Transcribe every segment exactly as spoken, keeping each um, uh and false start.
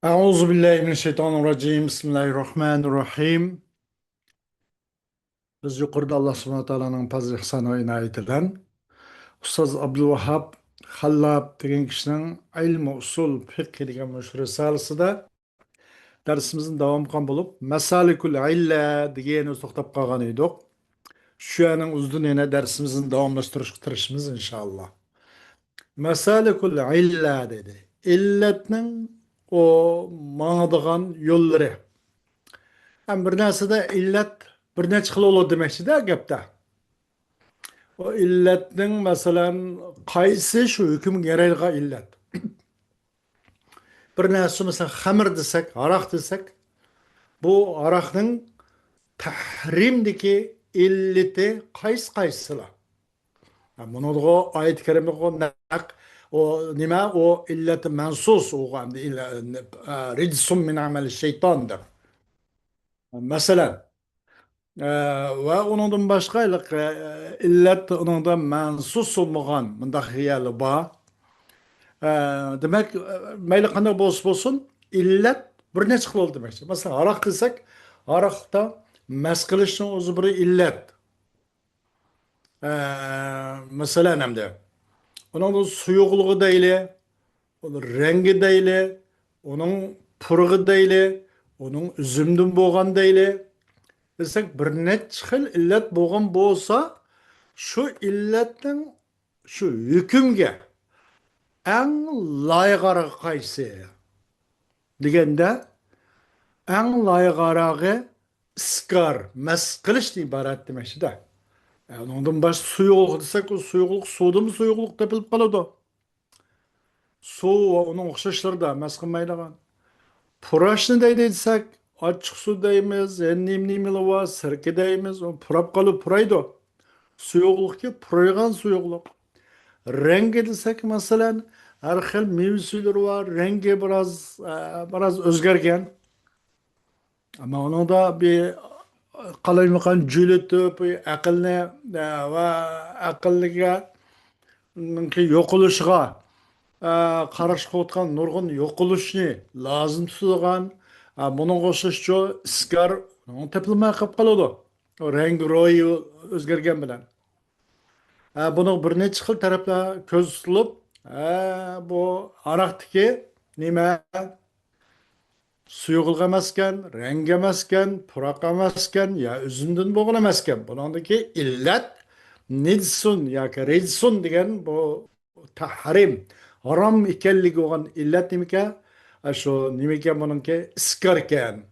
أعوذ بالله من الشيطان الرجيم. بسم الله الرحمن الرحيم. بىز يۇقىرىدا ئاللا سۇبھانەھۇ ۋە تائالانىڭ پەزلى ئېھسانى ۋە ئىنايىتى بىلەن ئۇستاز ئابدۇلۋاھاب خاللاپ دېگەن كىشىنىڭ ئىلمى ئۇسۇل فىقھى دېگەن مۇشۇ رىسالىسىدە دەرسىمىزنى داۋام قىلغان بولۇپ، مەسالىكۇل ئىللە دېگەننى توختاپ قالغان ئىدۇق. شۇ يەرنىڭ ئۆزىدىن يەنە دەرسىمىزنى داۋاملاشتۇرۇشقا تىرىشىمىز، ئىنشائاللا. مەسالىكۇل ئىللە دېدى. ئىللەتنىڭ ئۇ ماڭىدىغان يوللىرى. ھەم بىر نەرسىدە ئىللەت بىر نەچچە خىل بولىدۇ دېمەكچىدە گەپتە. ئۇ ئىللەتنىڭ، مەسىلەن، قايسى شۇ ھۆكۈمگە يارايدىغان ئىللەت؟ بىر نەرسە، مەسىلەن، خەمىر دېسەك، ھاراق دېسەك، بۇ ھاراقنىڭ تەھرىمدىكى ئىللىتى قايسى قايسىلار؟ ھە، بۇنىڭغا ئايەت كەرىمىغا نەق، ئۇ نېمە؟ ئۇ ئىللەت مەنسۇس، ئۇ ئەمدى ئىللە-، ئە، رىجسۇم مىن ئەمەلى شەيتان دەپ. مەسىلەن، ئە، ۋە ئۇنىڭدىن باشقا، ئە، ئىللەت ئۇنىڭدا مەنسۇس بولمىغان مۇنداق خىيالى بار. ئە، دېمەك، ئە، مەيلى قانداق بولسا بولسۇن، ئىللەت بىر نەچچە خىل بولىدۇ دېمەكچى. مەسىلەن، ھاراق دېسەك، ھاراقتا مەس قىلىشنىڭ ئۆزى بىر ئىللەت. ئە، مەسىلەن، ئەمدى ئۇنىڭ سۇيۇقلۇقى دەيلى، ئۇنىڭ رەڭگى دەيلى، ئۇنىڭ پۇرىقى دەيلى، ئۇنىڭ ئۈزۈمدىن بولغان دەيلى دېسەك، بىر نەچچە خىل ئىللەت بولغان بولسا، شۇ ئىللەتنىڭ شۇ ھۆكۈمگە ئەڭ لايىقىراقى قايسى دېگەندە، ئەڭ لايىقىراقى ئىسكار، مەس قىلىشتىن ئىبارەت دېمەكچىدە. ئۇنىڭدىن باشقا سۇيۇقلۇق دېسەك، ئۇ سۇيۇقلۇق سۇدىمۇ سۇيۇقلۇق تېپىلىپ قالىدۇ. سۇ ۋە ئۇنىڭ ئوخشاشلىرىدا مەس قىلمايدىغان. پۇراشنى دەيدۇ دېسەك، ئاچچىق سۇ دەيمىز، يەنە نېمە نېمىلەر بار، سىركە دەيمىز، ئۇ پۇراپ قالىدۇ، پۇرايدۇ. سۇيۇقلۇقكى پۇرايغان سۇيۇقلۇق. رەڭگى دېسەك، مەسىلەن، ھەر خىل مېۋە سۈيلىرى بار، رەڭگى بىراز، ئە، بىراز ئۆزگەرگەن. ئەمما ئۇنىڭدا بىر قالايمىقان جۈلىتىپ، ئەقىلنى، ئە، ۋە ئەقىلگە، نىڭكى يوقىلىشىغا، ئە، قاراشقا بولىدىغان نۇرغۇن يوقىلىشنى لازىم تۇتىدىغان، ئە، بۇنىڭغا ئوخشاشچۇ ئىسكار تېپىلماي قېلىپ قالىدۇ. رەڭ رويى ئۆزگەرگەن بىلەن. ئە، بۇنىڭ بىر نەچچە خىل تەرەپلەر كۆزىتىلىپ، ئە، بۇ ھاراقتىكى نېمە؟ سۇيۇقلۇق ئەمەسكەن، رەڭگى ئەمەسكەن، پۇراق ئەمەسكەن، يا ئۈزۈمدىن بولغان ئەمەسكەن. بۇنىڭدىكى ئىللەت نىجسۇن ياكى رىجسۇن دېگەن بۇ تەھرىم، ھارام ئىكەنلىكى بولغان ئىللەت نېمىكەن؟ ئاشۇ نېمىكەن بۇنىڭكى؟ ئىسكاركەن.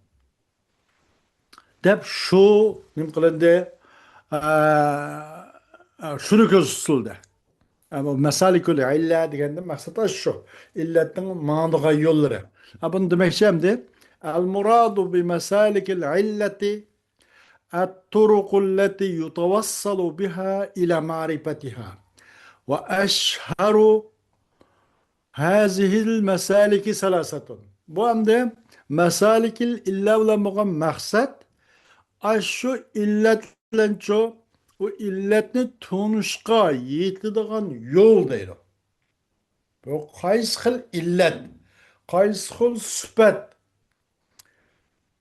دەپ شۇ نېمە قىلىندى؟ ئە، ئە، شۇنى كۆرسىتىلدى. ئە، بۇ مەسالىكۇل ئىللە دېگەندىن مەقسەت شۇ. ئىللەتنىڭ ماڭىدىغان يوللىرى. ئە، بۇنى دېمەكچى ئەمدى. المراد بمسالك العلة الطرق التي يتوصل بها إلى معرفتها. وأشهر هذه المسالك ثلاثة. بۇ ئەمدى مەسالىكىل ئىللە بىلەن بولغان مەقسەت، ئاشۇ ئىللەت بىلەنچۇ، ئۇ ئىللەتنى تونۇشقا يېتىدىغان يول دەيدۇ. بۇ قايسى خىل ئىللەت، قايسى خىل سۈپەت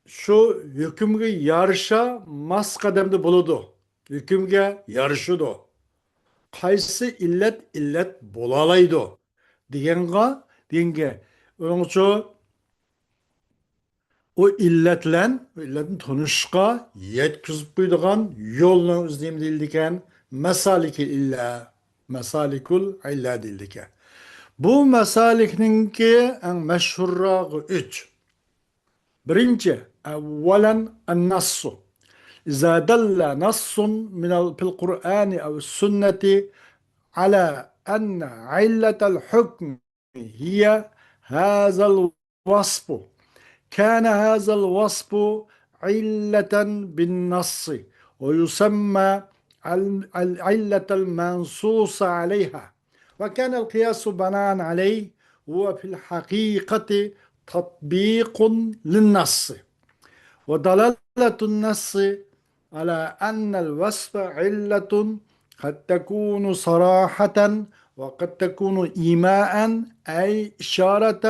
شۇ ھۆكۈمگە يارىشا ماس قەدەمدە بولىدۇ، ھۆكۈمگە يارىشىدۇ. قايسى ئىللەت ئىللەت بولالايدۇ دېگەنغا، دېگەنگە، ئۇنىڭچۇ ئۇ ئىللەت بىلەن ئىللەتنى تونۇشقا يەتكۈزۈپ قويىدىغان يولنىڭ ئۆزى نېمە دېيىلىدىكەن؟ مەسالىكىل ئىللە، مەسالىكۇل ئىللە دېيىلىدىكەن. بۇ مەسالىكنىڭكى ئەڭ مەشھۇرراقى ئۈچ. بىرىنچى، أولا النص. إذا دل نص من ال-، في القرآن أو السنة على أن علة الحكم هي هذا الوصف، كان هذا الوصف علة بالنص، ويسمى ال-، العلة المنصوص عليها. وكان القياس بناء عليه هو في الحقيقة تطبيق للنص. ودلالة النص على أن الوصف علة قد تكون صراحة وقد تكون إيماء، أي إشارة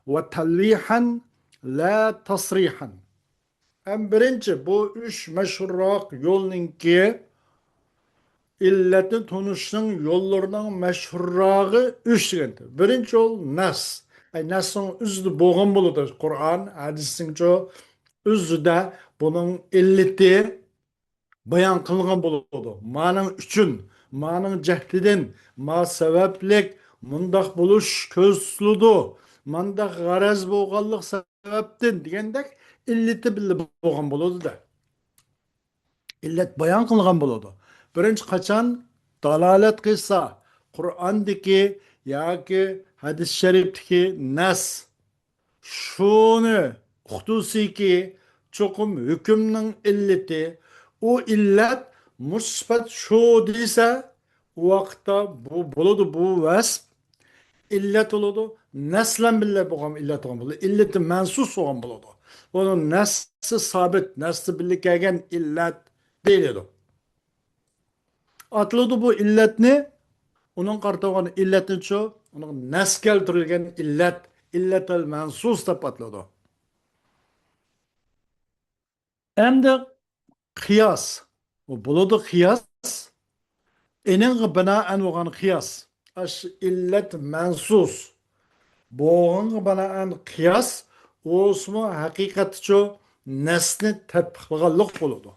ۋە تەلۋىھەن، لە تەسرىھەن. ئەڭ بىرىنچى، بۇ ئۈچ مەشھۇرراق يولنىڭكى ئىللەتنى تونۇشنىڭ يوللىرىنىڭ مەشھۇرراقى ئۈچ دېگەن. بىرىنچى يول نەس. ئەي، نەسنىڭ ئۆزىدە بولغان بولىدۇ. قۇرئان، ھەدىسنىڭچۇ ئۆزىدە بۇنىڭ ئىللىتى بايان قىلغان بولىدۇ. مانىڭ ئۈچۈن، مانىڭ جەھتىدىن، ما سەۋەبلىك مۇنداق بولۇش كۆزىتىلىدۇ، مانداق غەرەز بولغانلىق سەۋەبتىن دېگەندەك ئىللىتى بىللە بولغان بولىدۇ-دە. ئىللەت بايان قىلغان بولىدۇ. بىرىنچى قاچان دالالەت قىلسا، قۇرئاندىكى ياكى ھەدىس شەرىپتىكى نەس، شۇنى ئۇقتۇرسىكى، چوقۇم ھۆكۈمنىڭ ئىللىتى، ئۇ ئىللەت مۇشۇ سۈپەت شۇ دېسە، ئۇ ۋاقىتتا بۇ بولىدۇ، بۇ ۋەسپ ئىللەت بولىدۇ، نەس بىلەن بىللە بولغان ئىللەت بولغان بولىدۇ، ئىللىتى مەنسۇس بولغان بولىدۇ. بۇنىڭ نەسسى سابىت، نەسسى بىللە كەلگەن ئىللەت دېيىلىدۇ. ئاتىلىدۇ بۇ ئىللەتنى، ئۇنىڭ قارىتىلغان ئىللەتنىچۇ، ئۇنىڭ نەس كەلتۈرۈلگەن ئىللەت، ئىللەتەل مەنسۇس دەپ ئاتىلىدۇ. ئەمدى قىياس. بۇ بولىدۇ قىياس. ئېنىڭغا بىنائەن بولغان قىياس. ئاشۇ ئىللەت مەنسۇس بولغانغا بىنائەن قىياس، ئۇسمۇ ھەقىقەتچۇ نەسنى تەتبىقلىغانلىق بولىدۇ.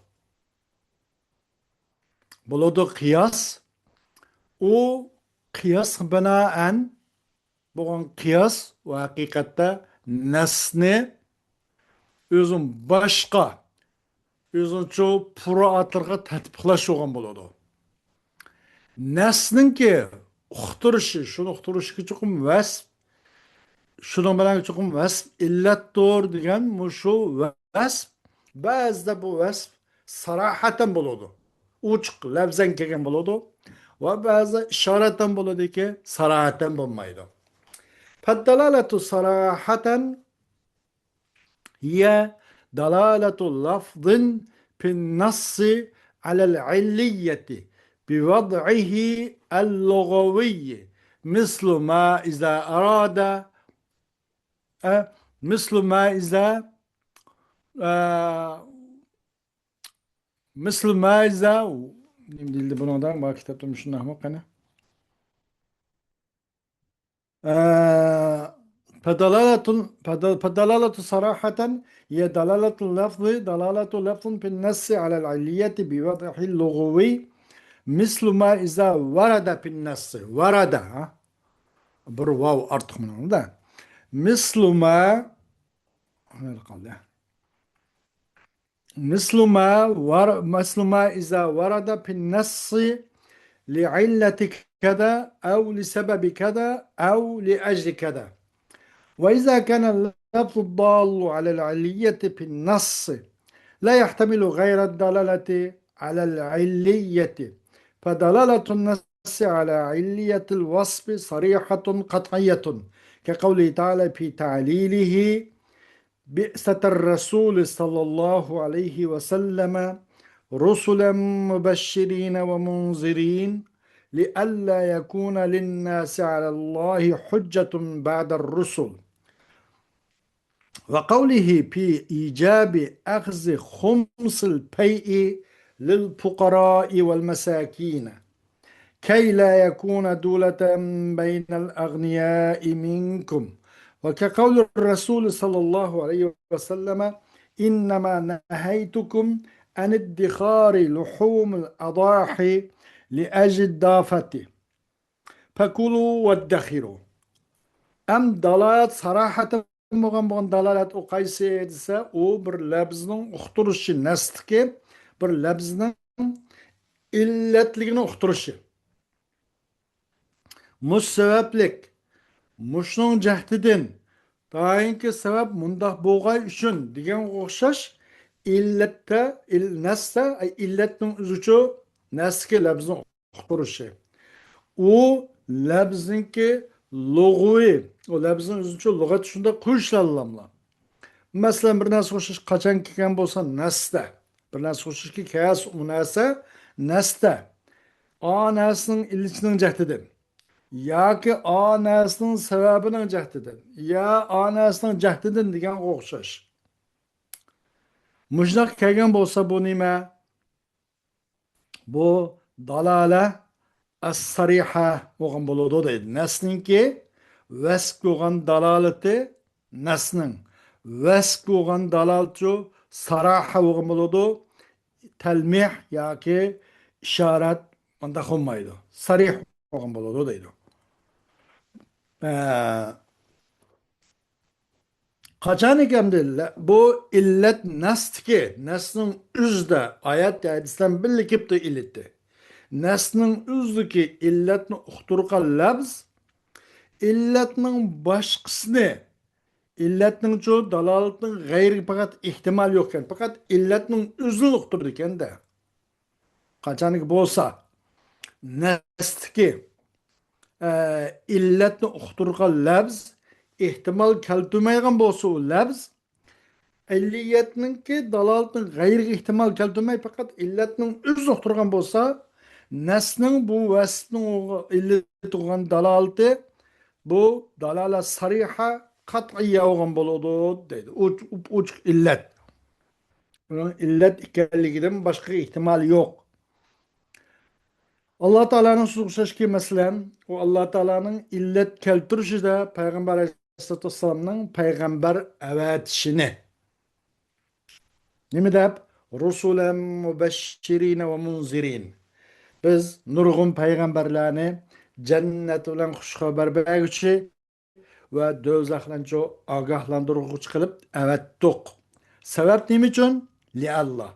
بولىدۇ قىياس. ئۇ قىياسقا بىنائەن بولغان قىياس، ئۇ ھەقىقەتتە نەسنى ئۆزىنىڭ باشقا، ئۆزىنىڭچۇ پۇرائاتلىرىغا تەتبىقلاش بولغان بولىدۇ. نەسنىڭكى ئۇقتۇرۇشى، شۇنى ئۇقتۇرۇشىغا چوقۇم ۋەسپ، شۇنىڭ بىلەن چوقۇم ۋەسپ ئىللەتتۇر دېگەن مۇشۇ ۋەسپ، بەزىدە بۇ ۋەسپ ساراھەتەن بولىدۇ. ئوچۇق لەۋزەن كەلگەن بولىدۇ. ۋە بەزىدە ئىشارەتەن بولىدۇكى، ساراھەتەن بولمايدۇ. فالدلالة صراحة هي دلالة لفظ في النص على العلية بوضعه اللغوي، مثل ما إذا أراد، ئە، مثل ما إذا، ئە، مثل ما إذا، نېمە دېيىلدى بۇنىڭدا؟ ما كىتابتا مۇشۇنداقمۇ قېنى؟ آه، فدلالة، فد-، فدلالة صراحة هي دلالة اللفظ، دلالة لفظ في النص على العلية بوضعه اللغوي، مثل ما إذا ورد في النص، ورد، ھە؟ بىر ۋاۋ ئارتۇق مۇنىڭدا. مثل ما، نەدە قالدى؟ مثل ما ور-، مثل ما إذا ورد في النص لعلة كذا أو لسبب كذا أو لأجل كذا. وإذا كان اللفظ الدال على العلية في النص لا يحتمل غير الدلالة على العلية، فدلالة النص على علية الوصف صريحة قطعية، كقوله تعالى في تعليله بعثة الرسول صلى الله عليه وسلم رسلا مبشرين ومنذرين لئلا يكون للناس على الله حجة بعد الرسل. وقوله في إيجاب أخذ خمس الفيء للفقراء والمساكين كي لا يكون دولة بين الأغنياء منكم. وكقول الرسول صلى الله عليه وسلم: إنما نهيتكم عن ادخار لحوم الأضاحي لأجل الدافة. فكلوا وادخروا. ئەم دالالەت ساراھەتەن بولغان، بولغان دالالەت ئۇ قايسى دېسە، ئۇ بىر لەپزنىڭ ئۇقتۇرۇشى، نەستىكى بىر لەپزنىڭ ئىللەتلىكىنى ئۇقتۇرۇشى. مۇشۇ سەۋەبلىك، مۇشۇنىڭ جەھتىدىن، تايىنكى سەۋەب مۇنداق بولغاي ئۈچۈن دېگەنگە ئوخشاش ئىللەتتە، ئىل-، نەستە، ئەي، ئىللەتنىڭ ئۆزىچۇ نەستىكى لەپزنىڭ ئۇقتۇرۇشى. ئۇ لەپزنىڭكى لۇغۋى، ئۇ لەپزنىڭ ئۆزىچۇ لۇغەت شۇنداق قويۇشلاللاملا. مەسىلەن، بىر نەرسە ئوخشاش قاچان كەلگەن بولسا نەستە، بىر نەرسە ئوخشاشكى كەس ئۇ نەرسە نەستە. ئا نەرسىنىڭ ئىللىتىنىڭ جەھتىدىن. ياكى ئا نەرسىنىڭ سەۋەبىنىڭ جەھتىدىن، يا ئا نەرسىنىڭ جەھتىدىن دېگەنگە ئوخشاش. مۇشۇنداق كەلگەن بولسا، بۇ نېمە؟ بۇ دالالە ئەس-سەرىھە بولغان بولىدۇ دەيدۇ. نەسنىڭكى ۋەسپ بولغان دالالىتى، نەسنىڭ ۋەسپ بولغان دالالىتى ساراھە بولغان بولىدۇ. تەلمىھ ياكى ئىشارەت مۇنداق بولمايدۇ. سەرىھ بولغان بولىدۇ دەيدۇ. ئە، قاچانكى ئەمدى لە-، بۇ ئىللەت نەستىكى، نەسنىڭ ئۆزىدە، ئايەت ھەدىس بىلەن بىللە كېلىپتۇ ئىللىتى. نەسنىڭ ئۆزىدىكى ئىللەتنى ئۇقتۇرغان لەپز، ئىللەتنىڭ باشقىسىنى، ئىللەتنىڭچۇ دالالىتىنىڭ غەيرىگە پەقەت ئېھتىمال يوقكەن، پەقەت ئىللەتنىڭ ئۆزىنى ئۇقتۇرىدىكەن-دە. قاچانكى بولسا، نەستىكى، ئە، ئىللەتنى ئۇقتۇرغان لەپز ئېھتىمال كەلتۈرمەيدىغان بولسا، ئۇ لەپز ئىللىيەتنىڭكى دالالىتىنىڭ غەيرىگە ئېھتىمال كەلتۈرمەي، پەقەت ئىللەتنىڭ ئۆزىنى ئۇقتۇرغان بولسا، نەسنىڭ بۇ ۋەسپنىڭ ئىللىتى بولغان دالالىتى بۇ دالالە سەرىھە قەتئىيە بولغان بولىدۇ دەيدۇ. ئوچ-، ئوچۇق ئىللەت. ئۇنىڭ ئىللەت ئىكەنلىكىدىن باشقا ئېھتىمال يوق. ئاللا تائالانىڭ سۆزىگە ئوخشاشكى، مەسىلەن، ئۇ ئاللا تائالانىڭ ئىللەت كەلتۈرۈشىدە پەيغەمبەر ئەلەيھىسسالاتۇ ۋەسسالامنىڭ پەيغەمبەر ئەۋەتىشىنى. نېمە دەپ؟ رۇسۇلەن مۇبەششىرىنە ۋە مۇنزىرىن. بىز نۇرغۇن پەيغەمبەرلەرنى جەننەت بىلەن خۇش خەۋەر بەرگۈچى ۋە دوزاخلارنىچۇ ئاگاھلاندۇرغۇچى قىلىپ ئەۋەتتۇق. سەۋەب نېمە ئۈچۈن؟ لىئاللا.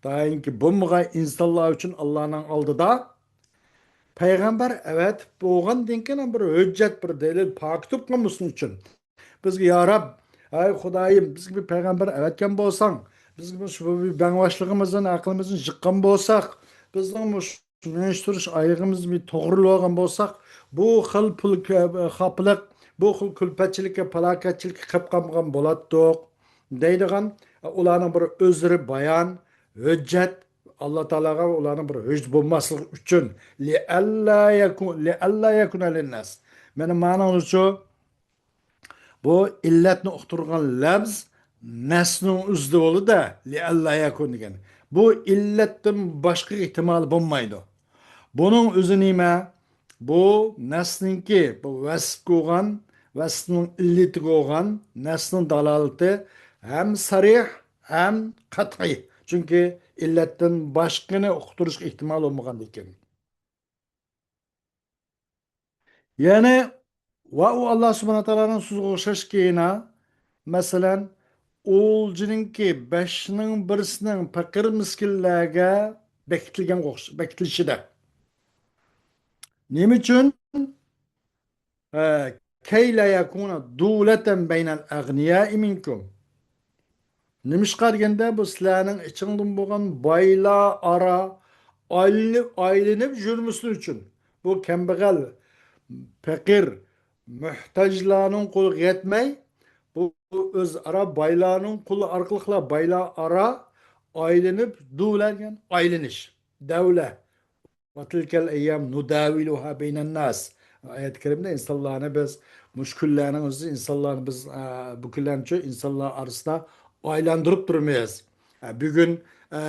دائىمكى بولمىغان ئىنسانلار ئۈچۈن ئاللانىڭ ئالدىدا پەيغەمبەر ئەۋەتىپ بولغاندىن كېيىن بىر ھۆججەت، بىر دەلىل، پاكىت بولمىسۇن ئۈچۈن. بىزگە، يا رەب، ئەي خۇدايىم، بىزگە بىر پەيغەمبەر ئەۋەتكەن بولساڭ، بىزگە مۇشۇ بىر بەڭباشلىقىمىزدىن، ئەقلىمىزدىن چىققان بولساق، بىزنىڭ مۇشۇ مېڭىش تۇرۇش ئايىغىمىز بىر توغرىلىۋالغان بولساق، بۇ خىل پۇل كە-، خاپىلىق، بۇ خىل كۈلپەتچىلىككە، پالاكەتچىلىككە قېلىپ قالمىغان بولاتتۇق، دەيدىغان، ئۇلارنىڭ بىر ئۆزلىرى بايان، ھۆججەت، ئاللا تائالاغا ئۇلارنىڭ بىر ھۆججىتى بولماسلىقى ئۈچۈن، لىئەللا يەكۇ-، لىئەللا يەكۇنە لىنناس. مانا مانىڭىزچۇ، بۇ ئىللەتنى ئۇقتۇرغان لەپز نەسنىڭ ئۆزىدە بولىدۇ، لىئەللا يەكۇن دېگەن. بۇ ئىللەتتىن باشقا ئېھتىمال بولمايدۇ. بۇنىڭ ئۆزى نېمە؟ بۇ نەسنىڭكى، بۇ ۋەسپ بولغان، ۋەسپنىڭ ئىللىتى بولغان نەسنىڭ دالالىتى ھەم سەرىھ، ھەم قەتئىي. چۈنكى ئىللەتتىن باشقىنى ئۇقتۇرۇشقا ئېھتىمال بولمىغاندىكىن. يەنى، ۋە ئۇ ئاللا سۇبھانە تائالانىڭ سۆزىگە ئوخشاشكىنا، مەسىلەن، ئولجىنىڭكى بەشنىڭ بىرسىنىڭ پەقىر مىسكىنلەرگە بېكىتىلگەن ئوخش-، بېكىتىلىشىدە. نېمە ئۈچۈن؟ ئە، كەي لا يەكۇنە دۇلەتەن بەينەل ئەغنىيائى مىنكۇم. نېمىشقا دېگەندە، بۇ سىلەرنىڭ ئىچىڭدىن بولغان بايلار ئارا ئايلىنىپ، ئايلىنىپ يۈرمىسۇن ئۈچۈن. بۇ كەمبەغەل، پەقىر، موھتاجلارنىڭ قولىغا يەتمەي، بۇ ئۆزئارا بايلارنىڭ قولى ئارقىلىقلا بايلار ئارا ئايلىنىپ، دۇلە دېگەن ئايلىنىش، دەۋلە. ۋە تىلكەل ئەييام نۇداۋىلۇھا بەينەن ناس. ئايەت كەرىمدە ئىنسانلارنى بىز، مۇشۇ كۈنلەرنىڭ ئۆزى ئىنسانلارنى بىز، ئە، بۇ كۈنلەرنىچۇ ئىنسانلار ئارىسىدا ئايلاندۇرۇپ تۇرىمىز. ئە، بۈگۈن، ئە،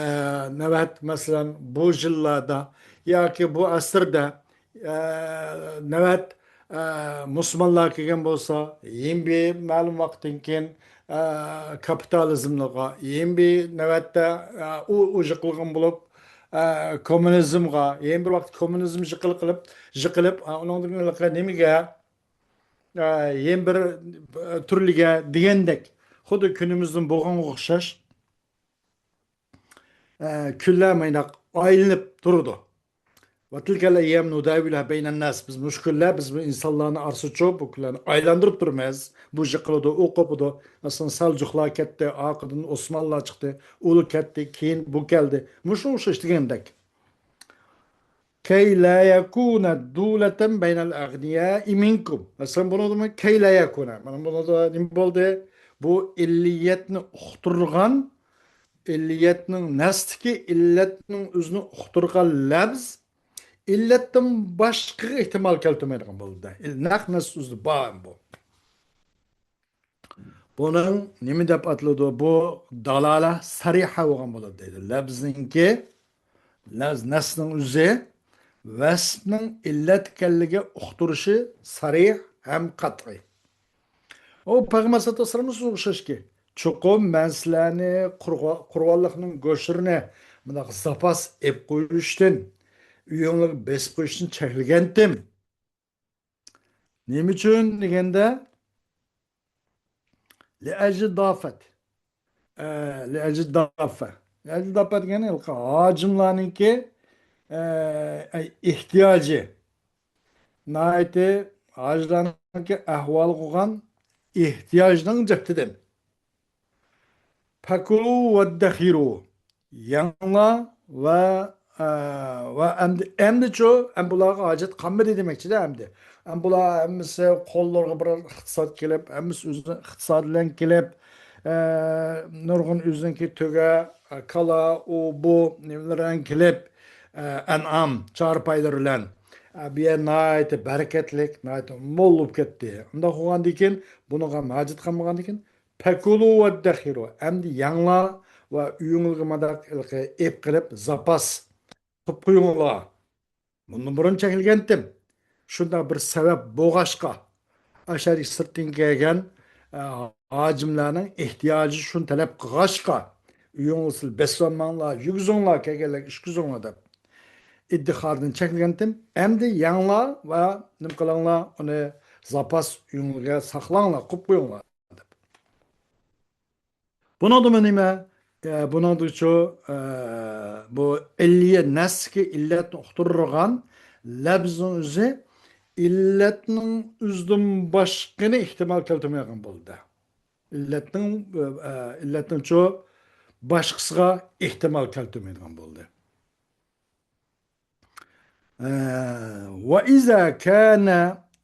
نۆۋەت، مەسىلەن، بۇ يىللاردا ياكى بۇ ئەسىردە، ئە، نۆۋەت، ئە، مۇسۇلمانلار كەلگەن بولسا، يېڭى بىر مەلۇم ۋاقىتتىن كېيىن، ئە، كاپىتالىزملىغا، يېڭى بىر نۆۋەتتە، ئە، ئۇ، ئۇ يىقىلغان بولۇپ، ئە، كوممۇنىزمغا، يېڭى بىر ۋاقىت كوممۇنىزم يىقىلىپ، يىقىلىپ، ئە، ئۇنىڭدىن كېيىن نېمىگە، ئە، يېڭى بىر، ئە، تۈرلىگە دېگەندەك، خۇددى كۈنىمىزدىن بولغانغا ئوخشاش، ئە، كۈنلەر مايناق ئايلىنىپ تۇرىدۇ. ۋە تىلكەل ئەييام نۇداۋىلۇھا بەينەن ناس. بىز مۇشۇ كۈنلەر، بىز بۇ ئىنسانلارنى ئارىسىچۇ، بۇ كۈنلەرنى ئايلاندۇرۇپ تۇرىمىز. بۇ يىقىلىدۇ، ئۇ قوپىدۇ. مەسىلەن، سەلجۇقلار كەتتى، ئارقىدىن ئوسمانلار چىقتى، ئۇلار كەتتى، كېيىن بۇ كەلدى. مۇشۇنىڭغا ئوخشاش دېگەندەك. كەي لا يەكۇنە دۇلەتەن بەينەل ئەغنىيائى مىنكۇم. مەسىلەن، بۇنىڭدىمۇ كەي لا يەكۇنە. مانا بۇنىڭدا نېمە بولدى؟ بۇ ئىللىيەتنى ئۇقتۇرغان، ئىللىيەتنىڭ نەستىكى ئىللەتنىڭ ئۆزىنى ئۇقتۇرغان لەپز ئىللەتتىن باشقىغا ئېھتىمال كەلتۈرمەيدىغان بولدى. ئىل-، نەق نەس ئۆزىدە بار بۇ. بۇنىڭ نېمە دەپ ئاتىلىدۇ؟ بۇ دالالە سەرىھە بولغان بولىدۇ دەيدۇ. لەپزنىڭكى، لەپز نەسنىڭ ئۆزى، ۋەسپنىڭ ئىللەت ئىكەنلىكى ئۇقتۇرۇشى سەرىھ ھەم قەتئىي. ئۇ پەيغەمبەر سەللەللاھۇ ئەلەيھى ۋەسەللەم شۇ ئوخشاشكى، چوقۇم مەن سىلەرنى قۇرغا-، قۇربانلىقنىڭ گۆشلىرىنى مۇنداق زاپاس ئېلىپ قويۇشتىن، ئۆيۈڭلارغا بېسىپ قويۇشتىن چەكلىگەنتىم. نېمە ئۈچۈن دېگەندە، لىئەجلى دافەت. ئە، لىئەجلى دافە. لىئەجلى دافە دېگەن ھېلىقى ھاجىملارنىڭكى، ئە، ئېھتىياجى. ناھايىتى ھاجىلارنىڭكى ئەھۋالىغا بولغان ئېھتىياجنىڭ جەھىتىدىن. پەكۇلۇ ۋەددەخىرۇ. يەڭلار ۋە، ئە، ۋە ئەمدى، ئەمدىچۇ، ئەم بۇلارغا ھاجەت قالمىدى دېمەكچىدە ئەمدى. ئەم بۇلار ھەممىسى قوللىرىغا بىر ئىقتىساد كېلىپ، ھەممىسى ئۆزىنىڭ ئىقتىسادى بىلەن كېلىپ، ئە، نۇرغۇن ئۆزىنىڭكى تۆگە، ئە، كالا، ئۇ، بۇ نېمىلەر بىلەن كېلىپ، ئە، ئەنئام، چارپايلىرى بىلەن، ئە، بۇ يەر ناھايىتى بەرىكەتلىك، ناھايىتى مول بولۇپ كەتتى. ئۇنداق بولغاندىكىن، بۇنىڭغا ھاجەت قالمىغاندىكىن، پەكۇلۇ ۋەددەخىرۇ، ئەمدى يەڭلار ۋە ئۆيۈڭلارغا مانداق ھېلىقى ئېپ قېلىپ زاپاس قىلىپ قويۇڭلار. بۇندىن بۇرۇن چەكلىگەنتىم. شۇنداق بىر سەۋەب بولغاچقا، ئاشۇ سىرتتىن كەلگەن، ئە، ھاجىملارنىڭ ئېھتىياجى شۇنى تەلەپ قىلغاچقا، ئۆيۈڭلارنى سىلەر بېسىۋالماڭلار، يېگۈزۈڭلار، كەلگەنلەرگە ئىچكۈزۈڭلار دەپ ئىددىخاردىن چەكلىگەنتىم. ئەمدى يەڭلار ۋە نېمە قىلىڭلار، ئۇنى زاپاس ئۆيۈڭلارگە ساقلاڭلار، قويۇپ قويۇڭلار دەپ. بۇنىڭدىمۇ نېمە؟ ئە، بۇنىڭدىچۇ، ئە، بۇ ئىللىيە نەسكە ئىللەتنى ئۇقتۇرىدىغان لەپزنىڭ ئۆزى ئىللەتنىڭ ئۆزىدىن باشقىنى ئېھتىمال كەلتۈرمەيدىغان بولدى. ئىللەتنىڭ، ئە، ئىللەتنىڭچۇ باشقىسىغا ئېھتىمال كەلتۈرمەيدىغان بولدى. آه، وإذا كان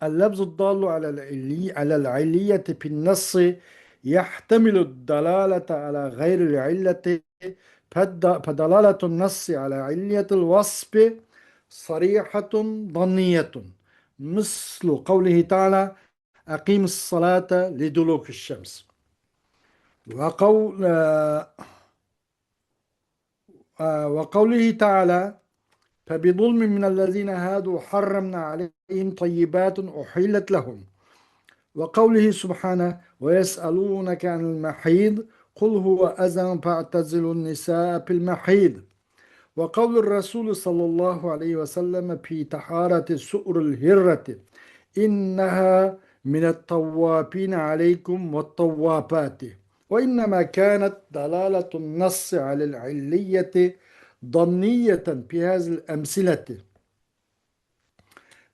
اللفظ الدال على العلي-، على العلية في النص يحتمل الدلالة على غير العلة، فد-، فدلالة النص على علية الوصف صريحة ظنية، مثل قوله تعالى: أقيموا الصلاة لدلوك الشمس. وقول، آه، آه، وقوله تعالى: فبظلم من الذين هادوا حرمنا عليهم طيبات أحلت لهم. وقوله سبحانه: ويسألونك عن المحيض قل هو أذى فاعتزلوا النساء في المحيض. وقول الرسول صلى الله عليه وسلم في طهارة سؤر الهرة: إنها من الطوافين عليكم والطوافات. وإنما كانت دلالة النص على العلية ظنية في هذه الأمثلة،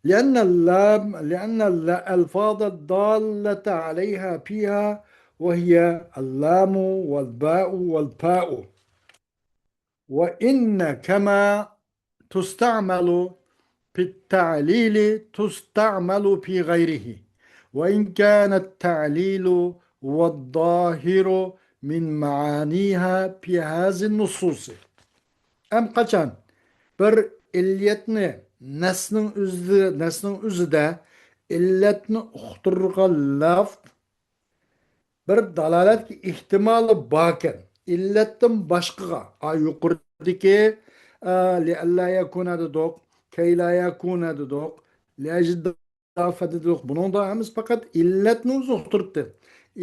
لأن اللام، لأن الألفاظ الدالة عليها فيها، وهي اللام والباء والفاء. وإن كما تستعمل في التعليل تستعمل في غيره، وإن كان التعليل والظاهر من معانيها في هذه النصوص. ئەم قاچان بىر ئىللەتنى نەسنىڭ ئۆزى، نەسنىڭ ئۆزىدە ئىللەتنى ئۇقتۇرغان لەفز بىر دالالەتكە ئېھتىمالى باركەن، ئىللەتتىن باشقىغا، ئا، يۇقىرىدىكى، ئا، لىئەللا يەكۇنە دېدۇق، كەيلا يەكۇنە دېدۇق، لىئەجلى دافە دېدۇق. بۇنىڭدا ھەممىسى پەقەت ئىللەتنى ئۆزى ئۇقتۇرۇپتۇ.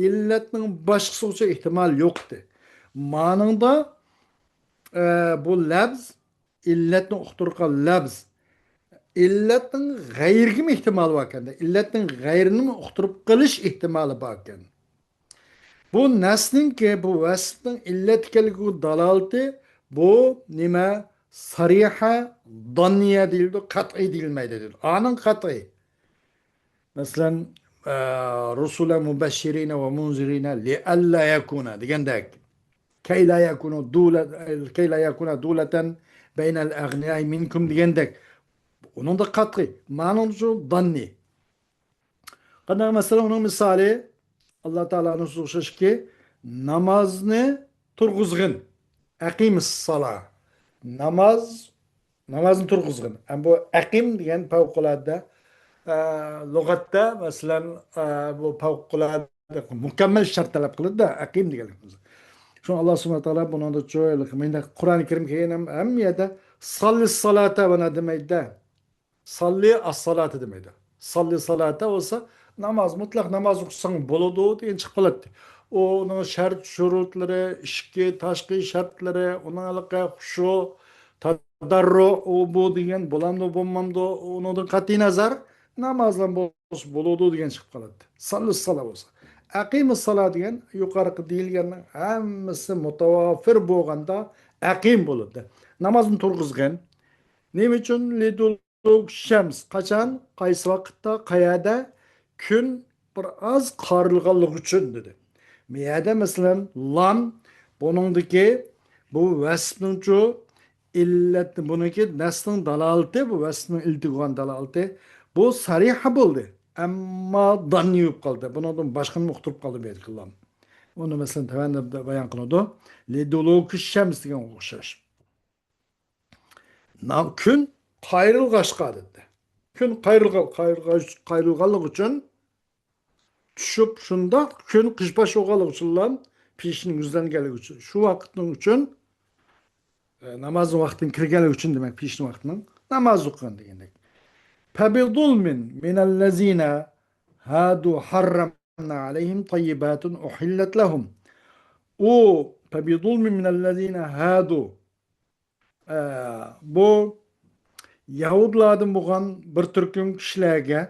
ئىللەتنىڭ باشقىسىغىچە ئېھتىمال يوق ئىدى. مانىڭدا، ئە، بۇ لەپز ئىللەتنى ئۇقتۇرغان لەپز. ئىللەتنىڭ غەيرىگىمۇ ئېھتىمالى باركەن. ئىللەتنىڭ غەيرىنىمۇ ئۇقتۇرۇپ قېلىش ئېھتىمالى باركەن. بۇ نەسنىڭكى، بۇ ۋەسپنىڭ ئىللەت ئىكەنلىكىگە دالالىتى بۇ نېمە؟ سەرىھە، داننىيە دېيىلىدۇ، قەتئىي دېيىلمەيدۇ دېدى. ئانىڭ قەتئىي. مەسىلەن، ئە، رۇسۇلەن مۇبەششىرىنە ۋە مۇنزىرىنە لىئەللا يەكۇنە دېگەندەك. كەيلا يەكۇنە دۇلە-، كەيلا يەكۇنە دۇلەتەن بەينەل ئەغنىياي مىنكۇم دېگەندەك. ئۇنىڭدا قەتئىي. مانىڭ ئۈچۈن داننى. قانداق مەسىلەن، ئۇنىڭ مىسالى، ئاللا تائالانىڭ سۆزىگە ئوخشاشكى، نامازنى تۇرغۇزغىن. ئەقىمىس سالا. ناماز نامازنى تۇرغۇزغىن. ئەم بۇ ئەقىم دېگەن پەۋقۇلئاددە، ئە، لۇغەتتە، مەسىلەن، ئە، بۇ پەۋقۇلئاددە مۇكەممەل شەرت تەلەپ قىلىدۇ-دە، ئەقىم دېگەن. شۇڭا ئاللا سۇبھانەھۇ ۋە تائالا بۇنىڭدا چۆ-، مۇنداق قۇرئان كەرىم كەلگەن ھەم-، ھەممە يەردە ساللى سالاتا ۋە دېمەيدۇ-دە. ساللى ئەسسالاتا دېمەيدۇ. ساللى سالاتا بولسا، ناماز، مۇتلەق ناماز ئوقۇساڭ بولىدۇ دېگەن چىقىپ قالاتتى. ئۇنىڭ شەرت شۇرۇتلىرى، ئىچكى، تاشقى شەرتلىرى، ئۇنىڭ ھېلىقى خۇشۇ، تەدەررۇ، ئۇ بۇ دېگەن بولامدۇ، بولمامدۇ، ئۇنىڭدىن قەتئىينەزەر، نامازلار بولسا بولىدۇ دېگەن چىقىپ قالاتتى. ساللى سالا بولسا. ئەقىمۇ سالا دېگەن يۇقىرىقى دېيىلگەننىڭ ھەممىسى مۇتەۋەپپىر بولغاندا ئەقىم بولىدۇ. نامازنى تۇرغۇزغىن. نېمە ئۈچۈن؟ لىدۇلۇك شەمس. قاچان؟ قايسى ۋاقىتتا؟ قەيەردە؟ كۈن بىر ئاز قارىلغانلىقى ئۈچۈن دېدى. بۇ يەردە مەسىلەن، لام بۇنىڭدىكى بۇ ۋەسپنىڭچۇ ئىللەت، بۇنىڭكى نەسنىڭ دالالىتى، بۇ ۋەسپنىڭ ئىلتىگۇغان دالالىتى، بۇ سەرىھە بولدى. ئەمما داننى يۇيۇپ قالدى. بۇنىڭدىن باشقىنى ئۇقتۇرۇپ قالدى بۇ يەردىكى لام. ئۇنى مەسىلەن، تۆۋەندە بايان قىلىدۇ. لىدۇلۇكى شەمس دېگەن ئوخشاش. نام-، كۈن قايرىلغاچقا دېدى. كۈن قايرىلغا-، قايرىلغاچ-، قايرىلغانلىقى ئۈچۈن چۈشۈپ، شۇنداق كۈن قىشباش بولغانلىقى ئۈچۈنلا پېشىن يۈزلەنگەنلىكى ئۈچۈن، شۇ ۋاقىتنىڭ ئۈچۈن، ئە، نامازنىڭ ۋاقتىنىڭ كىرگەنلىكى ئۈچۈن دېمەك، پېشىن ۋاقتىنىڭ ناماز ئوقۇغان دېگەندەك. فَبِظُلْمٍ مِنَ الَّذِينَ هَادُوا حَرَّمْنَا عَلَيْهِمْ طَيِّبَاتٍ أُحِلَّتْ لَهُمْ. ئۇ فَبِظُلْمٍ مِنَ الَّذِينَ هَادُوا ئە، بۇ يەھۇدىيلاردىن بولغان بىر تۈركۈم كىشىلەرگە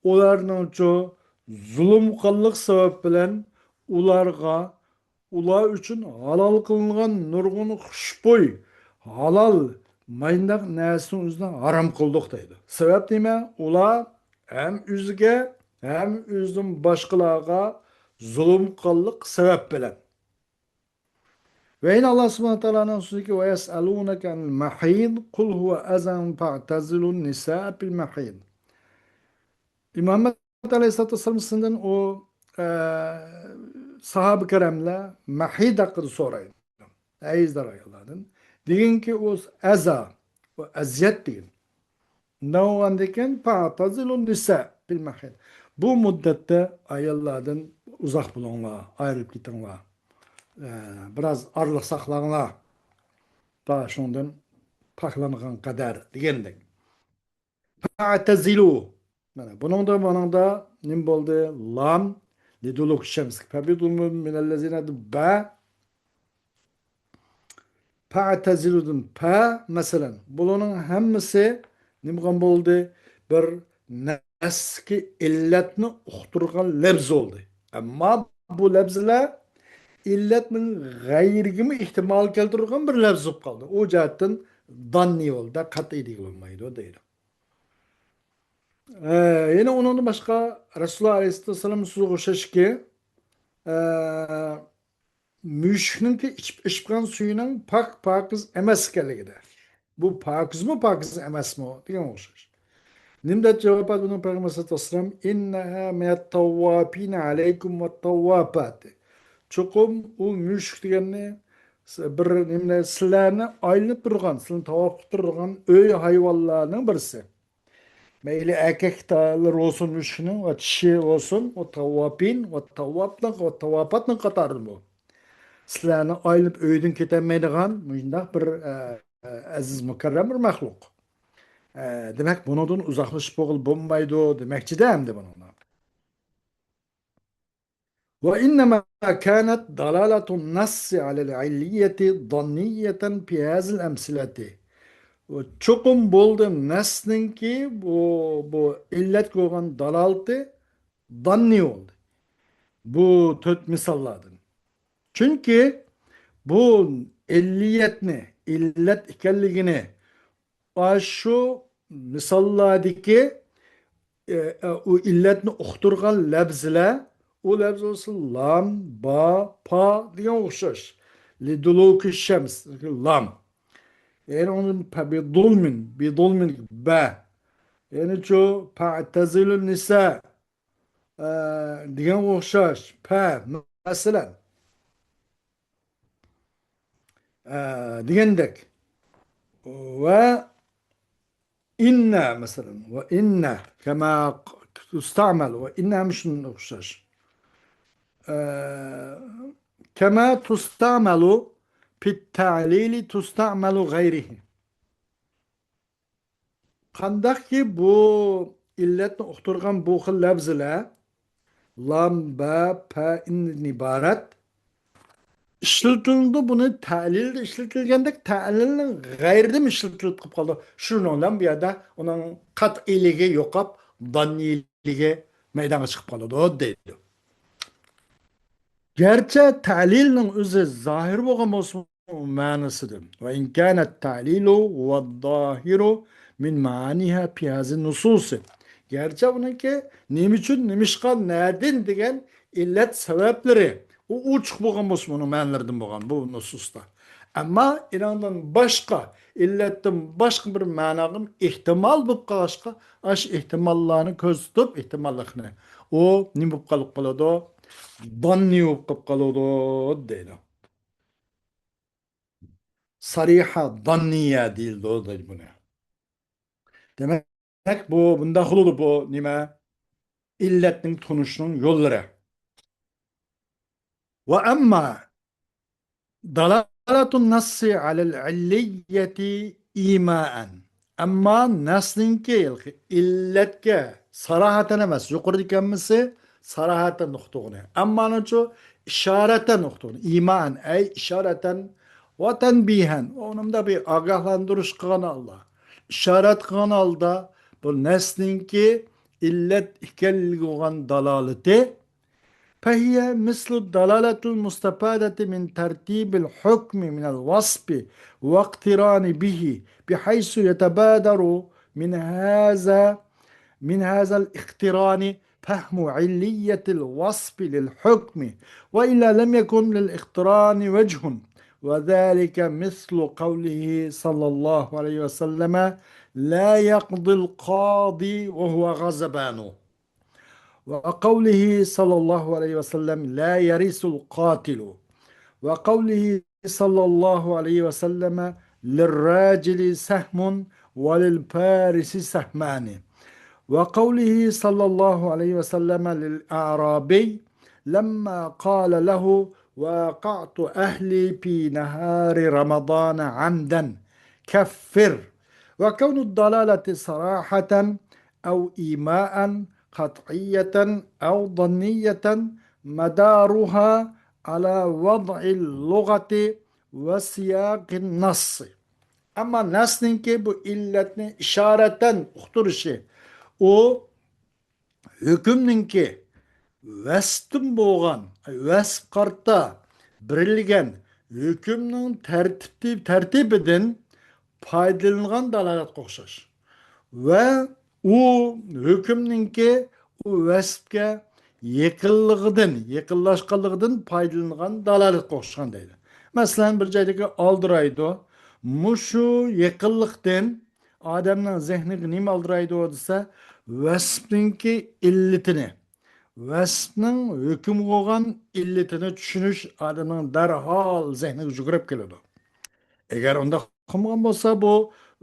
ئۇلارنىڭچۇ زۇلۇم قىلغانلىق سەۋەب بىلەن ئۇلارغا، ئۇلار ئۈچۈن ھالال قىلىنغان نۇرغۇن خۇشبۇي، ھالال، ماينداق نەرسىنىڭ ئۆزىنى ھارام قىلدۇق دەيدۇ. سەۋەب نېمە؟ ئۇلار ھەم ئۆزىگە، ھەم ئۆزىدىن باشقىلارغا زۇلۇم قىلغانلىق سەۋەب بىلەن. ۋە يەنە ئاللا سۇبھانەھۇ ۋە تائالانىڭ سۆزىكى، وَيَسْأَلُونَكَ عَنِ الْمَحِيضِ قُلْ هُوَ أَذًى فَاعْتَزِلُوا النِّسَاءَ فِي الْمَحِيضِ. ئىمام ئەھمەد ئەلەيھىسسالاتۇ ۋەسسالام سىزدىن ئۇ، ئە، ساھابە كىراملار مەھىد ھەققىدە سورايدۇ. ھەيزدار ئاياللاردىن. دېگىنكى، ئۇ ئەزا، ئۇ ئەزىيەت دېگەن. نەۋاندىكىن فَاعْتَزِلُوا النِّسَاءَ فِي الْمَحِيضِ. بۇ مۇددەتتە ئاياللاردىن ئۇزاق بولۇڭلار، ئايرىلىپ كېتىڭلار. ئە، بىراز ئارىلىق ساقلاڭلار. تا شۇنىڭدىن پاكلانغان قەدەر دېگەندەك. فَاعْتَزِلُوا. مانا بۇنىڭدا، بۇنىڭدا نېمە بولدى؟ لام لىدۇلۇكى شەمس. فَبِظُلْمٍ مِنَ الَّذِينَ بَ فَاعْتَزِلُوا دىن پە، مەسىلەن، بۇلارنىڭ ھەممىسى نېمە بولغان بولدى؟ بىر نەسكە ئىللەتنى ئۇقتۇرغان لەپز بولدى. ئەمما بۇ لەپزلەر ئىللەتنىڭ غەيرىگىمۇ ئېھتىمال كەلتۈرىدىغان بىر لەپز بولۇپ قالدى. ئۇ جەھەتتىن داننى بولدى، قەتئىي دېگىلى بولمايدۇ دەيدۇ. ئە، يەنە ئۇنىڭدىن باشقا رەسۇلۇللا ئەلەيھىسسالام سۆزىگە ئوخشاشكى، ئە، مۈشۈكنىڭكى ئىچىپ، ئىچىپ قالغان سۈيىنىڭ پاك، پاكىز ئەمەس ئىكەنلىكىدە. بۇ پاكىزمۇ، پاكىز ئەمەسمۇ دېگەن ئوخشاش. نېمە دەپ جاۋاب بەردى بۇنىڭ پەيغەمبەر سەللەللاھۇ ئەلەيھى ۋەسەللەم؟ إِنَّهَا مِنَ التَّوَّابِينَ عَلَيْكُمْ وَالتَّوَّابَاتِ. چوقۇم ئۇ مۈشۈك دېگەننى بىر نېمە، سىلەرنى ئايلىنىپ تۇرغان، سىلەرنى تاۋاپ قىلىپ تۇرىدىغان ئۆي ھايۋانلارنىڭ بىرسى. مەيلى ئەركەكلەر بولسۇن مۈشۈكنىڭ ۋە چىشى بولسۇن، ئۇ تاۋۋاپىن ۋە تاۋۋاپنىڭ ۋە تاۋۋاپاتنىڭ قاتارىدىن بۇ. سىلەرنى ئايلىنىپ ئۆيدىن كېتەلمەيدىغان مۇشۇنداق بىر، ئە، ئە، ئەزىز مۇكەررەم بىر مەخلۇق. ئە، دېمەك، بۇنىڭدىن ئۇزاقلىشىپ بولغىلى بولمايدۇ دېمەكچىدە ئەمدى بۇنىڭدا. وَإِنَّمَا كَانَتْ دَلَالَةُ النَّصِّ عَلَى الْعِلِّيَّةِ ظَنِّيَّةً فِي هَذِهِ الْأَمْثِلَةِ. چوقۇم بولدى نەسنىڭكى بۇ، بۇ ئىللەتكە بولغان دالالىتى داننىي بولدى. بۇ تۆت مىساللاردىن. چۈنكى بۇ ئىللىيەتنى، ئىللەت ئىكەنلىكىنى ئاشۇ مىساللاردىكى، ئە، ئە، ئۇ ئىللەتنى ئۇقتۇرغان لەپزىلەر، ئۇ لەپز بولسا لام، با، پا دېگەن ئوخشاش. لىدۇلۇكى شەمس، لام. يەنى ئۇنىڭ پە بىظۇلمىن، بىظۇلمىن، بە. يەنى شۇ فەئتەزىلۇن نىسا، ئە، دېگەن ئوخشاش. پە، مەسىلەن. ئە، دېگەندەك. ۋە ئىننە، مەسىلەن، ۋە ئىننە كەما تۇستەمەل، ۋە ئىننە ھەم شۇنىڭغا ئوخشاش. ئە، كەما تۇستەمەلۇ پىت تەلىلى تۇستەمەلۇ غەيرىھى. قانداقكى بۇ ئىللەتنى ئۇقتۇرغان بۇ خىل لەپزىلەر لام، بە، پە، ئىندىن ئىبارەت ئىشلىتىلىدۇ. بۇنى تەلىلدە ئىشلىتىلگەندەك، تەلىلنىڭ غەيرىدىمۇ ئىشلىتىلىپ قالىدۇ. شۇنىڭ بىلەن بۇ يەردە ئۇنىڭ قەتئىيلىكى يوقاپ، داننىيلىكى مەيدانغا چىقىپ قالىدۇ دەيدۇ. گەرچە تەلىلنىڭ ئۆزى زاھىر بولغان بولسىمۇ، مەنىسىدىن. وإن كان التعليل هو الظاهر من معانيها في هذه النصوص. گەرچە ئۇنىڭكى نېمە ئۈچۈن، نېمىشقا، نەدىن دېگەن ئىللەت سەۋەبلىرى ئۇ ئوچۇق بولغان بولسىمۇ، ئۇنىڭ مەنىلىرىدىن بولغان بۇ نۇسۇستا. ئەمما ئىنىڭدىن باشقا، ئىللەتتىن باشقا بىر مەناغا ئېھتىمال بولۇپ قالغاچقا، ئاشۇ ئېھتىماللارنى كۆزىتىپ، ئېھتىماللىقنى، ئۇ نېمە بولۇپ قالىدۇ؟ داننىي بولۇپ قالىدۇ دەيدۇ. سەرىھە داننىيە دېيىلىدۇ دەيدۇ بۇنى. دېمەك، بۇ بۇنداق بولىدۇ، بۇ نېمە؟ ئىللەتنىڭ تونۇشنىڭ يوللىرى. وأما دلالة النص على العلية إيماء. ئەمما نەسنىڭكى ئىللەتكە ساراھەتەن ئەمەس، يۇقىرىدىكى ھەممىسى ساراھەتەن ئۇقتۇرغىنى. ئەممانىچۇ ئىشارەتەن ئۇقتۇرغىنى. ئىمائەن، ئەي ئىشارەتەن ۋە تەنبىھەن. ئۇنىڭدا بىر ئاگاھلاندۇرۇش قىلغان ھالدا، ئىشارەت قىلغان ھالدا بۇ نەسنىڭكى ئىللەت ئىكەنلىكى بولغان دالالىتى فهي مثل الدلالة المستفادة من ترتيب الحكم من الوصف واقتران به، بحيث يتبادر من هذا، من هذا الاقتران فهم علية الوصف للحكم، وإلا لم يكن للاقتران وجه، وذلك مثل قوله صلى الله عليه وسلم: لا يقضي القاضي وهو غضبان. وقوله صلى الله عليه وسلم: لا يرث القاتل. وقوله صلى الله عليه وسلم: للراجل سهم وللفارس سهمان. وقوله صلى الله عليه وسلم للأعرابي لما قال له: وأوقعت أهلي في نهار رمضان عمدا، كفر. وكون الدلالة صراحة أو إيماء، قطعية أو ظنية، مدارها على وضع اللغة وسياق النص. ئەمما نەسنىڭكى بۇ ئىللەتنى ئىشارەتەن ئۇقتۇرۇشى، ئۇ ھۆكۈمنىڭكى ۋەسىپتىن بولغان، ۋەسىپ قارىتا بېرىلگەن ھۆكۈمنىڭ تەرتىپى، تەرتىپىدىن پايدىلانغان دالالەتكە ئوخشاش. ۋە ئۇ ھۆكۈمنىڭكى ئۇ ۋەسىپكە يېقىنلىقىدىن، يېقىنلاشقانلىقىدىن پايدىلانغان دالالەتكە ئوخشىغان دەيدۇ. مەسىلەن، بىر جايدىكى ئالدىرايدۇ. مۇشۇ يېقىنلىقتىن ئادەمنىڭ زېھنىگە نېمە ئالدىرايدۇ دېسە، ۋەسىپنىڭكى ئىللىتىنى، ۋەسىپنىڭ ھۆكۈم قىلغان ئىللىتىنى چۈشىنىش ئادەمنىڭ دەرھال زېھنىگە يۈگۈرۈپ كېلىدۇ. ئەگەر ئۇنداق قىلمىغان بولسا، بۇ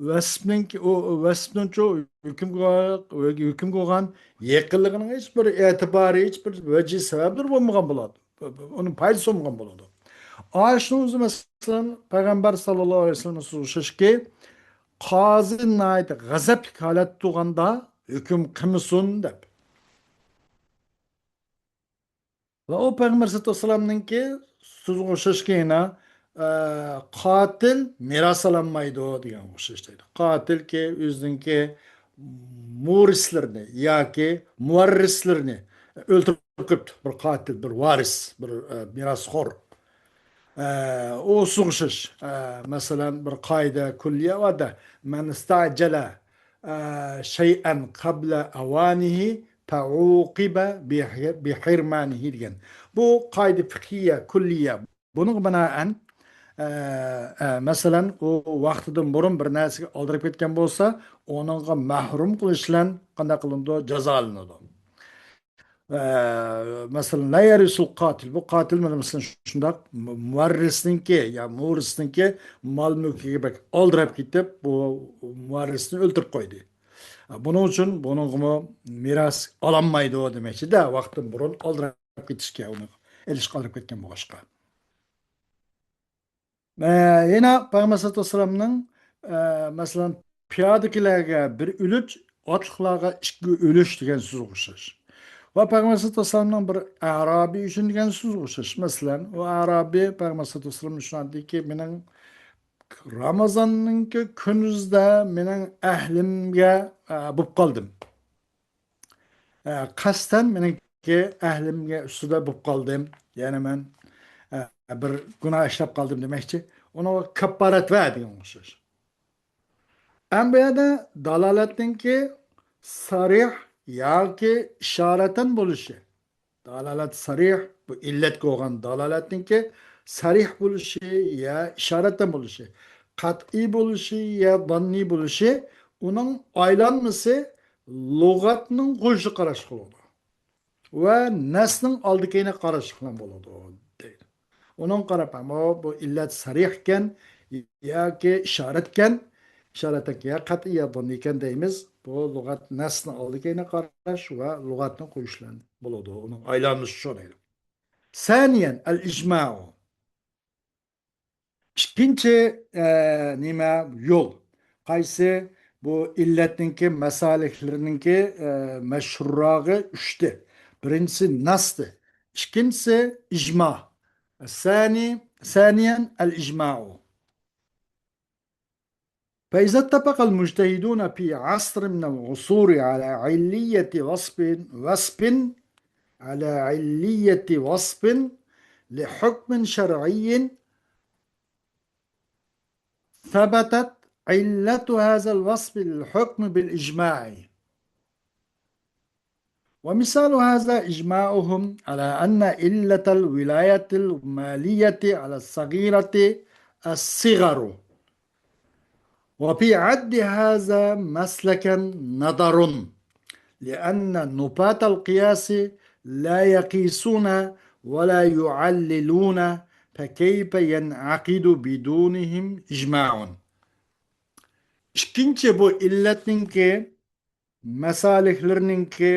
ۋەسىپنىڭكى، ئۇ ۋەسىپنىڭچۇ ھۆكۈم قىلغان، ھۆكۈم قىلغان يېقىنلىقىنىڭ ھېچ بىر ئېتىبارى، ھېچ بىر ۋەجىھ سەۋەبلىرى بولمىغان بولىدۇ. ئۇنىڭ پايدىسى بولمىغان بولىدۇ. ئاشۇنىڭ ئۆزى، مەسىلەن، پەيغەمبەر ساللاللاھۇ ئەلەيھى ۋەسەللەم سۆزى ئوخشاشكى، قازى ناھايىتى غەزەپلىك ھالەتتە تۇرغاندا ھۆكۈم قىلمىسۇن دەپ. ۋە ئۇ پەيغەمبەر سەللەللاھۇ ئەلەيھى ۋەسەللەمنىڭكى سۆزىگە ئوخشاشكى يەنە، ئە، قاتىل مىراس ئالالمايدۇ دېگەنگە ئوخشاش دەيدۇ. قاتىلكى ئۆزىنىڭكى مۇرىسلىرىنى ياكى مۇۋەررىسلىرىنى ئۆلتۈرۈپ قويۇپتۇ. بىر قاتىل، بىر ۋارىس، بىر، ئە، مىراسخور. ئە، ئۇ ئوخشاش. ئە، مەسىلەن، بىر قائىدە كۈللىيە بار-دە، مەن ئىستەئجەلە، ئە، شەيئەن قەبلە ئەۋانىھى فەئۇقىبە بىھىرمانىھى دېگەن. بۇ قائىدە فىقھىيە كۈللىيە. بۇنىڭغا بىنائەن، ئە، ئە، مەسىلەن، ئۇ ۋاقتىدىن بۇرۇن بىر نەرسىگە ئالدىراپ كەتكەن بولسا، ئۇنىڭغا مەھرۇم قىلىش بىلەن قانداق قىلىنىدۇ؟ جازالىنىدۇ. ئە، مەسىلەن، لا يرث القاتل، بۇ قاتىل مانا، مەسىلەن، شۇنداق مۇ-، مۇۋەررىسنىڭكى يا مۇۋەررىسنىڭكى مال مۈلكىگە بەك ئالدىراپ كېتىپ، بۇ مۇۋەررىسنى ئۆلتۈرۈپ قويدى. بۇنىڭ ئۈچۈن بۇنىڭغىمۇ مىراس ئالالمايدۇ دېمەكچىدە، ۋاقتىدىن بۇرۇن ئالدىراپ كېتىشكە، ئۇنى ئېلىشقا ئالدىراپ كەتكەن بولغاچقا. ئە، يەنە پەيغەمبەر ئەلەيھىسسالاتۇ ۋەسسالامنىڭ، ئە، مەسىلەن، پىيادىكىلەرگە بىر ئۈلۈش، ئاتلىقلارغا ئىككى ئۈلۈش دېگەن سۆزگە ئوخشاش. ۋە پەيغەمبەر ئەلەيھىسسالاتۇ ۋەسسالامنىڭ بىر ئەرابىي ئۈچۈن دېگەن سۆزگە ئوخشاش. مەسىلەن، ئۇ ئەرابىي پەيغەمبەر ئەلەيھىسسالاتۇ ۋەسسالام ئۈچۈن ئېيتتىكى، مېنىڭ رامازاننىڭكى كۈندۈزدە مېنىڭ ئەھلىمگە، ئە، بولۇپ قالدىم. ئە، قەستەن مېنىڭكى ئەھلىمگە ئۈستىدە بولۇپ قالدىم. يەنى مەن، ئە، بىر گۇناھ ئىشلەپ قالدىم دېمەكچى. ئۇنىڭغا كاپپارەت بەر دېگەن ئوخشاش. ئەمما بۇ يەردە دالالەتنىڭكى سەرىھ ياكى ئىشارەتەن بولۇشى. دالالەت سەرىھ، بۇ ئىللەتكە بولغان دالالەتنىڭكى سەرىھ بولۇشى يا ئىشارەتەن بولۇشى، قەتئىي بولۇشى يا زاننىي بولۇشى، ئۇنىڭ ئايلانمىسى لۇغەتنىڭ قويۇشىغا قاراشلىق بولىدۇ ۋە نەسنىڭ ئالدى كەينىگە قاراشلىق بولىدۇ، دەيدۇ. ئۇنىڭغا قاراپ، ئەمما بۇ ئىللەت سەرىھكەن ياكى ئىشارەتكەن، ئىشارەتكەن يا قەتئىي يا زاننىيكەن دەيمىز. بۇ لۇغەت نەسنىڭ ئالدى كەينىگە قاراش ۋە لۇغەتنى قويۇش بىلەن بولىدۇ. ئۇنىڭ ئايلانمىسى شۇ دەيدۇ. ثانيا، الإجماع. ئىككىنچى، ئە، نېمە يول؟ قايسى؟ بۇ ئىللەتنىڭكى، مەسالىكلىرىنىڭكى، ئە، مەشھۇرراغى ئۈچتى. بىرىنچىسى نەستى. ئىككىنچىسى ئىجما. الثاني، ثانيا الإجماع. فإذا اتفق المجتهدون في عصر من العصور على علية وصف، وصف، على علية وصف لحكم شرعي، ثبتت علة هذا الوصف للحكم بالإجماع. ومثال هذا إجماعهم على أن علة الولاية المالية على الصغيرة الصغر. وفي عد هذا مسلكا نظر، لأن نفاة القياس لا يقيسون ولا يعللون، فكيف ينعقد بدونهم إجماع؟ ئىككىنچى، بۇ ئىللەتنىڭكى مەسالىكلىرىنىڭكى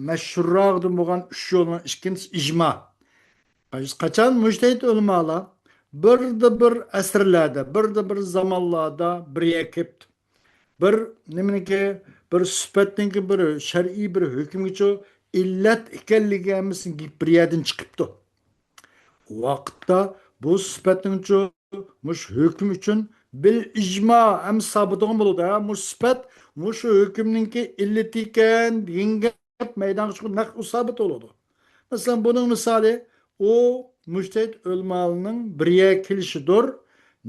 مەشھۇرراقىدىن بولغان ئۈچ يولنىڭ ئىككىنچىسى ئىجما. قاچان مۇجتەھىد ئۆلىمالار بىردە بىر ئەسىرلەردە، بىردە بىر زامانلاردا بىر يەرگە كېلىپتۇ. بىر نېمىنىڭكى، بىر سۈپەتنىڭكى بىر شەرئىي بىر ھۆكۈمگىچۇ ئىللەت ئىكەنلىكى ھەممىسىنىڭكى بىر يەردىن چىقىپتۇ. ۋاقىتتا بۇ سۈپەتنىڭچۇ مۇشۇ ھۆكۈم ئۈچۈن بىل ئىجما ھەم سابىتىغان بولىدۇ. ھە، مۇشۇ سۈپەت مۇشۇ ھۆكۈمنىڭكى ئىللىتى ئىكەن دېگەن گەپ مەيدانغا چىقىپ نەق ئۇ سابىت بولىدۇ. مەسىلەن، بۇنىڭ مىسالى ئۇ مۇجتەھىد ئۆلىمالارنىڭ بىر يەرگە كېلىشىدۇر.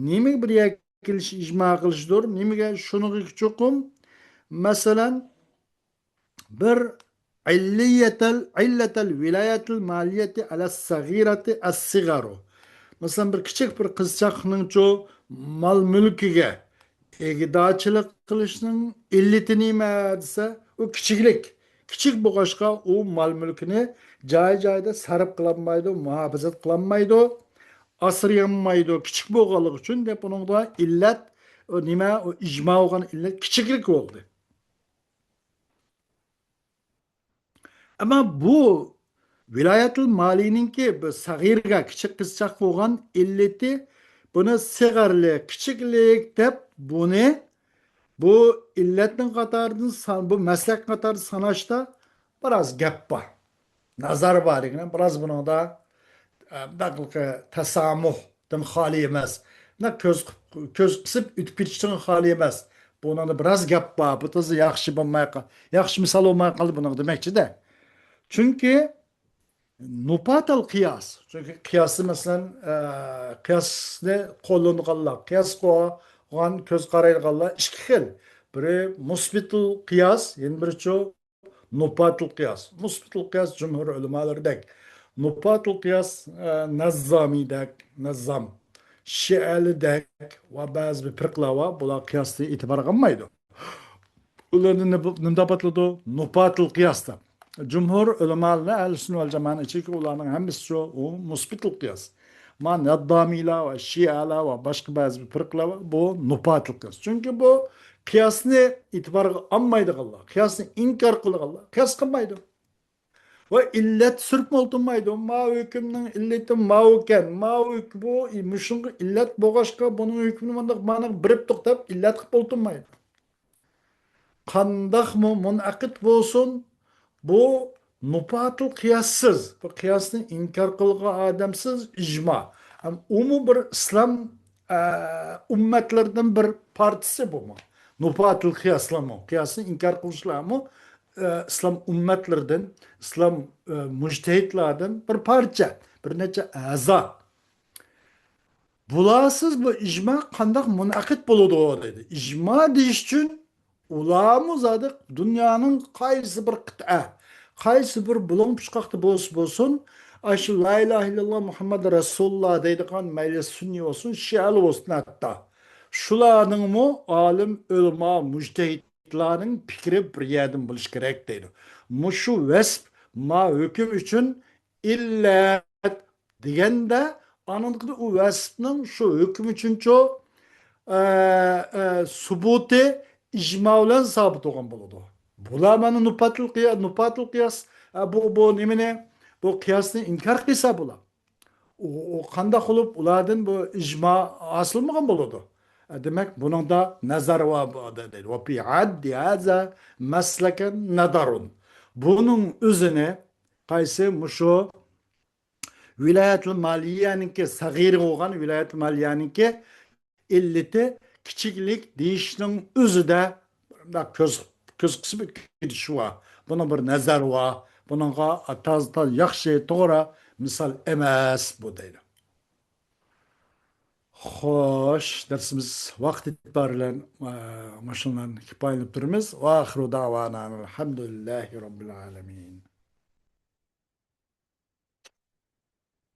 نېمىگە بىر يەرگە كېلىشى ئىجما قىلىشىدۇر؟ نېمىگە؟ شۇنىڭغا چوقۇم، مەسىلەن، بىر ئىللىيەتەل، ئىللەتەل ۋىلايەتىل مالىيەتى ئەلەس سەغىرەتى ئەس سىغارۇ. مەسىلەن، بىر كىچىك بىر قىزچاقنىڭچۇ مال مۈلكىگە ئىگىدارچىلىق قىلىشنىڭ ئىللىتى نېمە دېسە، ئۇ كىچىكلىك. كىچىك بولغاچقا، ئۇ مال مۈلكىنى جاي-جايدا سەرپ قىلالمايدۇ، مۇھاپىزەت قىلالمايدۇ، ئاسرىيالمايدۇ. كىچىك بولغانلىقى ئۈچۈن دەپ، ئۇنىڭدا ئىللەت، ئۇ نېمە، ئۇ ئىجما بولغان ئىللەت كىچىكلىك بولدى. ئەمما بۇ ۋىلايەتۇل مالىنىڭكى بۇ سەغىرگە، كىچىك قىزچاق بولغان ئىللىتى، بۇنى سىغارلىق، كىچىكلىك دەپ، بۇنى، بۇ ئىللەتنىڭ قاتارىدىن سان-، بۇ مەسلەك قاتارىدا ساناشتا بىراز گەپ بار. نازار بار، لېكىن بىراز بۇنىڭدا، ئە، مۇنداق تەسامۇھدىن خالىي ئەمەس. مۇنداق كۆز، كۆز قىسىپ ئۆتۈپ كېتىشتىن خالىي ئەمەس. بۇنىڭدا بىراز گەپ بار. بۇ تازا ياخشى بولماي قال-، ياخشى مىسال بولماي قالدى بۇنىڭ دېمەكچىدە. چۈنكى نۇپاتەل قىياس. چۈنكى قىياسنى، مەسىلەن، ئە، قىياسنى قوللىنىدىغانلار، قىياس قىلغان كۆز قارايدىغانلار ئىككى خىل. بىرى مۇسبىتۇل قىياس، يەنە بىرىچۇ نۇپاتۇل قىياس. مۇسبىتۇل قىياس جۇمھۇر ئۆلىمالىرىدەك. نۇپاتۇل قىياس، ئە، نەززامىدەك، نەززام. شىئەلىدەك ۋە بەزى بىر پىرقىلار بار. بۇلار قىياسنى ئېتىبارغا ئالمايدۇ. ئۇلارنى نېمە، نېمە دەپ ئاتىلىدۇ؟ نۇپاتۇل قىياس دەپ. جۇمھۇر ئۆلىمالىرى ئەھلى سۈننە ۋەل جامائەنىڭ ئىچىدىكى ئۇلارنىڭ ھەممىسى شۇ، ئۇ مۇسبىتۇل قىياس. ما نەددامىيلار ۋە شىئەلەر ۋە باشقا بەزى بىر پىرقىلار بار، بۇ نۇپاتىل قىياس. چۈنكى بۇ قىياسنى ئېتىبارغا ئالمايدىغانلار، قىياسنى ئىنكار قىلىدىغانلار قىياس قىلمايدۇ. ۋە ئىللەت سۈرۈپمۇ ئولتۇرمايدۇ. ما ھۆكۈمنىڭ ئىللىتى ماۋۇكەن، ما ھۆك-، بۇ، مۇشۇنىڭغا ئىللەت بولغاچقا، بۇنىڭ ھۆكمىنى مانداق، مانا بېرىپ توختاپ ئىللەت قىلىپ ئولتۇرمايدۇ. قانداقمۇ مۇنئەقىد بولسۇن، بۇ نۇپاتىل قىياسسىز، بۇ قىياسنى ئىنكار قىلغان ئادەمسىز ئىجما. ھەم ئۇمۇ بىر ئىسلام، ئە، ئۈممەتلىرىدىن بىر پارچىسى بۇمۇ. نۇپاتىل قىياسلارمۇ، قىياسنى ئىنكار قىلغۇچىلارمۇ، ئە، ئىسلام ئۈممەتلىرىدىن، ئىسلام، ئە، مۇجتەھىدلاردىن بىر پارچە، بىر نەچچە ئەزا. بۇلارسىز بۇ ئىجما قانداق مۇنئەقىد بولىدۇ دەيدۇ. ئىجما دېيىش ئۈچۈن ئۇلارمۇ زادى دۇنيانىڭ قايسى بىر قىتئە، قايسى بىر بۇلۇڭ پۇچقاقتا بولسا بولسۇن، ئاشۇ لا ئىلاھە ئىللاللا مۇھەممەد رەسۇلۇللا دەيدىغان مەيلى سۈننىي بولسۇن، شىئەلى بولسۇن ھەتتا. شۇلارنىڭمۇ ئالىم، ئۆلىما، مۇجتەھىدلارنىڭ پىكرى بىر يەردىن بولۇشى كېرەك دەيدۇ. مۇشۇ ۋەسپ ما ھۆكۈم ئۈچۈن ئىللەت دېگەندە، ئانىڭدىكىدە ئۇ ۋەسپنىڭ شۇ ھۆكۈم ئۈچۈنچۇ، ئە، ئە، سۇبۇتى ئىجما بىلەن سابىت بولغان بولىدۇ. بۇلار مانا نۇپاتىل قىيا-، نۇپاتىل قىياس، ئە، بۇ، بۇ نېمىنى، بۇ قىياسنى ئىنكار قىلسا بۇلار. ئۇ، ئۇ قانداق قىلىپ ئۇلاردىن بۇ ئىجما ھاسىلمىغان بولىدۇ؟ ئە، دېمەك، بۇنىڭدا نەزەر بار، بۇ دەيدۇ. وفي عد هذا مسلكا نظر. بۇنىڭ ئۆزىنى قايسى مۇشۇ ۋىلايەتۇل مالىيەنىڭكى، سەغىرە بولغان ۋىلايەتۇل مالىيەنىڭكى ئىللىتى كىچىكلىك دېيىشنىڭ ئۆزىدە بۇنداق كۆز، كۆز قىسىپ كېتىش بار. بۇنىڭ بىر نەزەر بار. بۇنىڭغا تازا، تازا ياخشى، توغرا مىسال ئەمەس بۇ دەيدۇ. خوش، دەرسىمىز ۋاقتى ئېتىبارى بىلەن، ئە، مۇشۇنىڭ بىلەن كۇپايىلىنىپ تۇرىمىز. وآخر دعوانا الحمد لله رب العالمين.